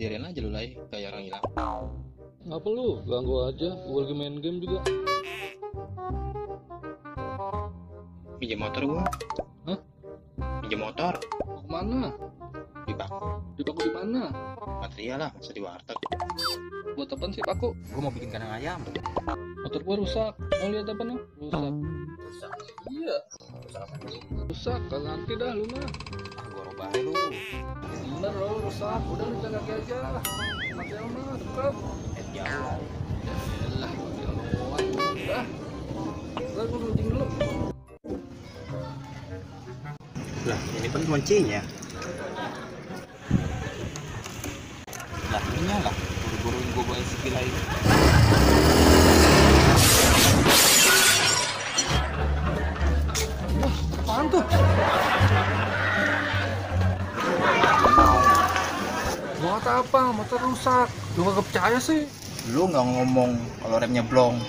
sendirian aja lu Lai, kayak orang hilang. Ngapa lu? Ganggu aja, gue lagi main game juga. Pinjam motor gua. Hah? Pinjam motor. Mau kemana? Di Paku. Di Paku di mana? Material lah, masa di warteg. Buat apaan sih Paku? Gua mau bikin kandang ayam. Motor gua rusak. Mau lihat apa noh? Rusak. Iya. Rusak. Kalau nanti dah lu mah. Ah, gua robahin lu. Bener lo rusak. Udah lu jalan kaki aja. Material mah dekat. Jauh. Yalah, material doang. Udah. Udah gua launching dulu. Lah, ini kan kuncinya. Lah, ini nyala. Buru-buru gua bawa SP lain. Wah, apaan tuh? Buat apa? Motor rusak. Lu gak percaya sih? Lu nggak ngomong kalau remnya blong.